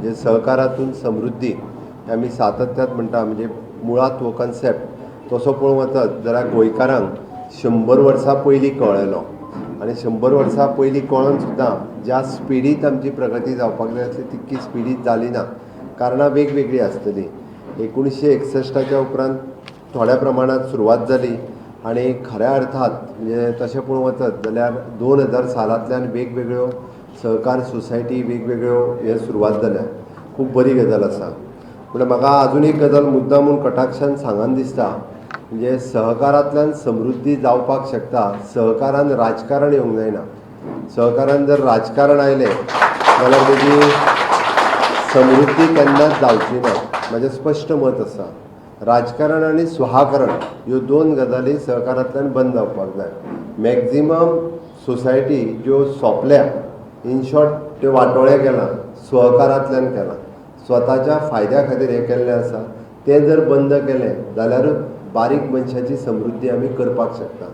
म्हणजे सहकारातून समृद्धी हें आमी सातत्यात म्हणटा. म्हणजे मुळांत हो कन्सेप्ट तसो पळोवंक वचत जाल्यार गोंयकारांक 100 वर्सां पयलीं कळ्ळेलो आनी 100 वर्सां पयलीं कळोन सुद्दां ज्या स्पिडीत आमची प्रगती जावपाक जाय आसली तितकी स्पिडीत जाली ना. कारणां वेगवेगळीं आसतलीं. 1961च्या उपरांत थोड्या प्रमाणांत सुरवात जाली आनी खऱ्या अर्थात म्हणजे तशें पळोवंक वचत जाल्यार 2000 सालांतल्यान वेगवेगळ्यो सहकार सोसायटी वेगवेगळ्यो हे सुरवात जाल्या. खूब बरी गजाल आसा. पूण म्हाका आजून एक गजाल मुद्दाम म्हूण कटाक्षान सांगन दिसता, म्हणजे सहकारांतल्यान समृद्धी जावपाक शकता, सहकारान राजकारण येवंक जायना. सहकारान जर राजकारण आयलें जाल्यार तेजी समृद्धी केन्नाच जावची ना. म्हाजें स्पश्ट मत आसा, राजकारण आनी स्वाहाकरण ह्यो दोन गजाली सहकारांतल्यान बंद जावपाक जाय. मॅक्झिमम सोसायटी ज्यो सोंपल्या, इन शॉर्ट त्यो वाटोळें केलां, सहकारांतल्यान केलां, स्वताच्या फायद्या खातीर हें केल्लें आसा. तें जर बंद केलें जाल्यारूच बारीक मनशाची समृद्धी आमी करपाक शकता.